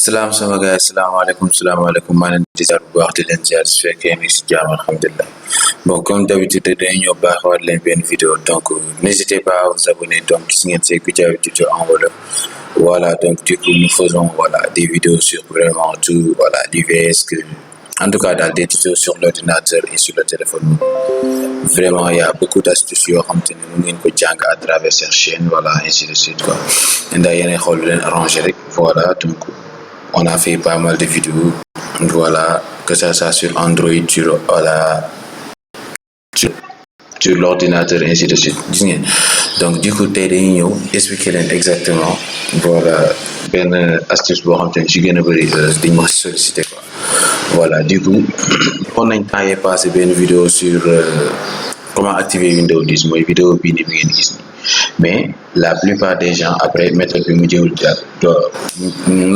sama gars salaamaaleykum maa leen di ziar bu baax di leen ziar su fekkee ni si jàmm alhamdulilah bon comme d'habitude dañuy ñëw baaxawaat leen benn vidéo donc n'hésitez pas à vous abonner donc gis ngeen c'est Kouthia Tuto en wolof voilà donc du coup nous faisons des vidéos sur vraiment tout du VS que en tout cas daal des tutos sur l'ordinateur et sur le téléphone vraiment il y a beaucoup d'astuces yoo xam te ne mu ngeen ko jàng à travers cette chaîne ainsi de suite quoi ndax yéen a xool leen arrangé rek donc on a fait pas mal de vidéos que ça soit sur Android sur l'ordinateur ainsi de suite gis ngeen donc du coup tey dañuy ñëw expliquer leen exactement benn astuce boo xam te ne ci gën a bëri dañ ma solliciter quoi du coup on nañ temps yee passé benn vidéo sur comment activer Windows 10 mooy vidéo bii ni bi ngeen gis ni mais la plupart des gens après méthode bi mu jëwul jàll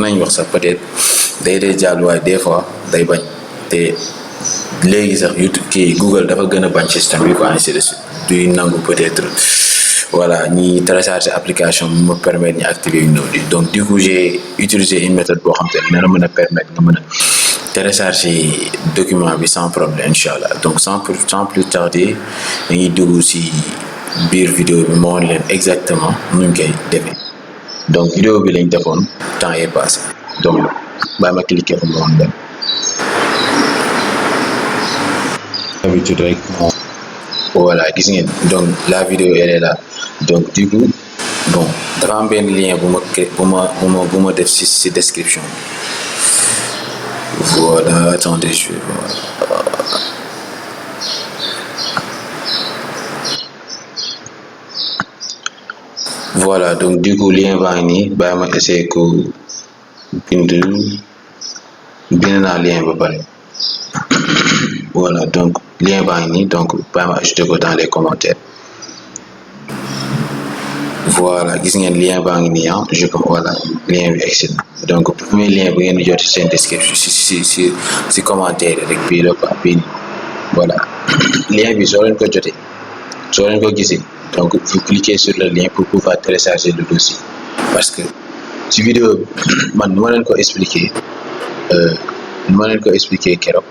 nañ wax sax peut-être day jàll waaye des fois day bañ te léegi sax YouTube kii Google dafa gën a bañ système bi quoi ainsi de suite duy nangu peut-être ñi télécharger application bi ma permettre ñu activer Windows 10 donc du coup j'ai utilisé une méthode boo xam te ne dina mën a permettre nga mën a télécharger document bi sans problème inchallah donc sans plus tarder dañuy dugg ci biir vidéo bi moo woon leen exactement nuñ koy defee donc vidéo bi lañ defoon temps est passé donc baa ma cliquer fu mu woon dem habitude rek gis ngeen donc la vidéo elle est là donc du coup bon dafa am benn lien bu ma def ci description attendez je vais voir donc du coup lien baa ngi nii bàyyi ma essayer ko bind naa lien ba pare donc lien baa ngi nii donc bàyyi ma ajouter ko dans les commentaires gis ngeen lien baa ngi nii lien bi excellent donc premier lien bu ngeen di jot seen description si commentaire rek bii la quoi bii lien bi soo leen ko jotee soo leen ko gisee donc vous cliquez sur le lien pour pouvoir télécharger le dossier parce que ci vidéo man nu ma leen ko expliquer keroog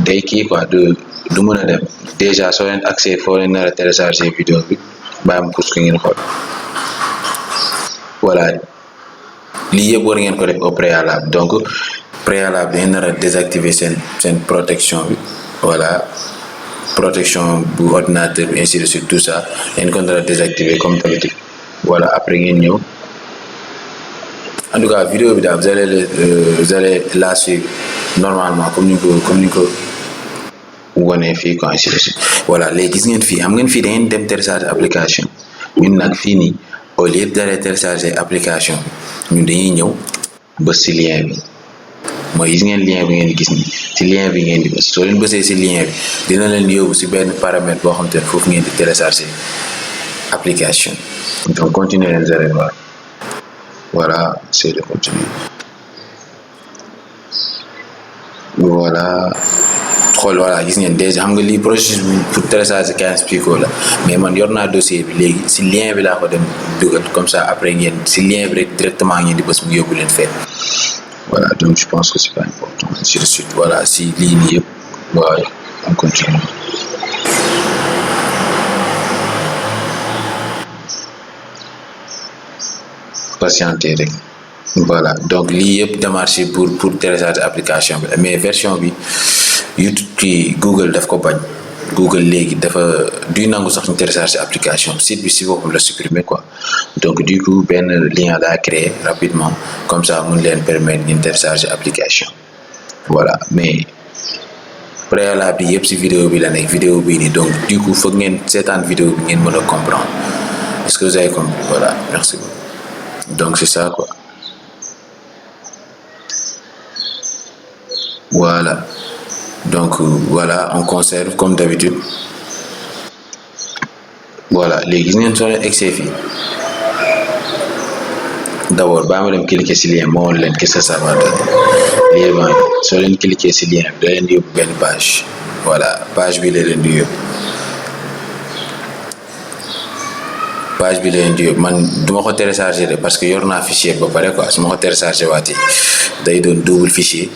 day kii quoi du mën a dem déjà soo leen accès foo leen nar a télécharger vidéo bi bàyyi ma pousse ko ngeen xool lii yëpp war ngeen ko def au préalable donc préalable ngeen nar a désactiver seen protection bi protection bu ordinateur bi ainsi de suite tout ça ngeen ko nar a désactiver comme d'habitude après ngeen ñëw en tout cas vidéo bi daal vous allez la suivre normalement comme ni ko wonee fii quoi ainsi de suite léegi gis ngeen fii xam ngeen fii da ngeen dem télécharger application ñun nag fii nii au lieu d'aller télécharger application bi ñun dañuy ñëw bës ci lien bi mooy gis ngeen lien bi ngeen gis ni ci lien bi ngeen di bës soo leen bësee ci lien bi dina leen yóbbu ci benn paramètre boo xam te ne foofu ngeen di télécharger application donc continuer leen zéro c'est de continuer xool gis ngeen déjà xam nga lii processus pour télécharger 15 pico la mais man yor naa dossier bi léegi ci lien bi laa ko dem dugal comme ça après ngeen ci lien bi rek directement ngeen di bës mu yóbbu leen fenn donc je pense que c'est pas important ainsi de suite si lii nii yëpp on continue patienter rek donc lii yëpp démarche pour télécharger application bi mais version bi YouTube kii Google daf ko bañ Google léegi dafa duy nangu sax ñu télécharger application site bi si boppam la supprimer quoi donc du coup benn lien laa créer rapidement comme ça mun leen permettre ngeen télécharger application mais préalable bi yëpp si vidéo bi la nekk vidéo bii nii donc du coup foog ngeen seetaan vidéo bi ngeen mën a comprendre est-ce que vous avez compris merci beaucoup donc c'est ça quoi donc on conserve comme d'habitude léegi gis ngeen soo leen egsee fii d'abord baa ma dem cliquer ci lien moo woon leen qu'est-ce que ça va donner lien baa soo leen cliquer ci lien bi da leen di yóbbu benn page page bi la leen di yóbbu page bi leen di man duma ko télécharger de parce que yor naa fichier ba pare quoi su ma ko télécharger waatee day doon double fichier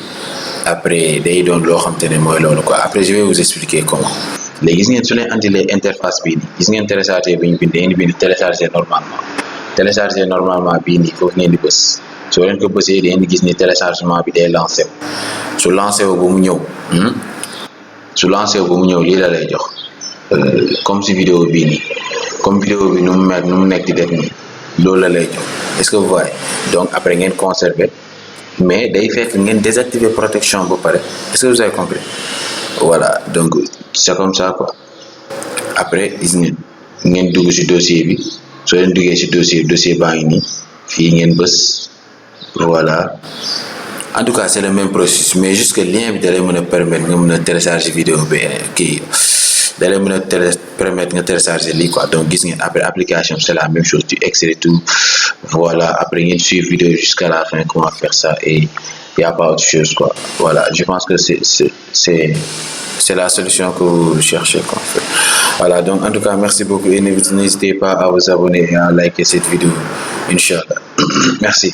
après day doon loo xam te ne mooy loolu quoi après je vais vous expliquer comment. léegi gis ngeen su leen andilee interface bii nii gis ngeen télécharger bi ñu bind da ngeen di bind télécharger normalement bii nii foofu ngeen di bës soo leen ko bësee da ngeen di gis ni téléchargement bi day lancé wu su lancé wu ba mu ñëw lii la lay jox comme si vidéo bii nii comme vidéo bi nu mu nekk di def nii loolu la lay jox est-ce que vous voyez donc après ngeen conserver mais day fekk ngeen désactiver protection ba pare est-ce que vous avez compris voilà donc c'est comme ça quoi après gis ngeen dugg ci dossier bi soo leen duggee ci dossier baa ngi nii fii ngeen bës voilà en tout cas c'est le même processus mais juste que lien bi da lay mën a permettre nga mën a télécharger vidéo bi kii da lay mën a permettre nga télécharger lii quoi donc gis ngeen après application c'est la même chose tu extrais tout voilà après ngeen suivre vidéo jusqu'à la fin comment faire ça et y a pas autre chose quoi voilà je pense que c'est la solution que vous cherchez quoi. Voilà donc en tout cas merci beaucoup et n'hésitez pas à vous abonner et à liker cette vidéo Inch'Allah. Merci.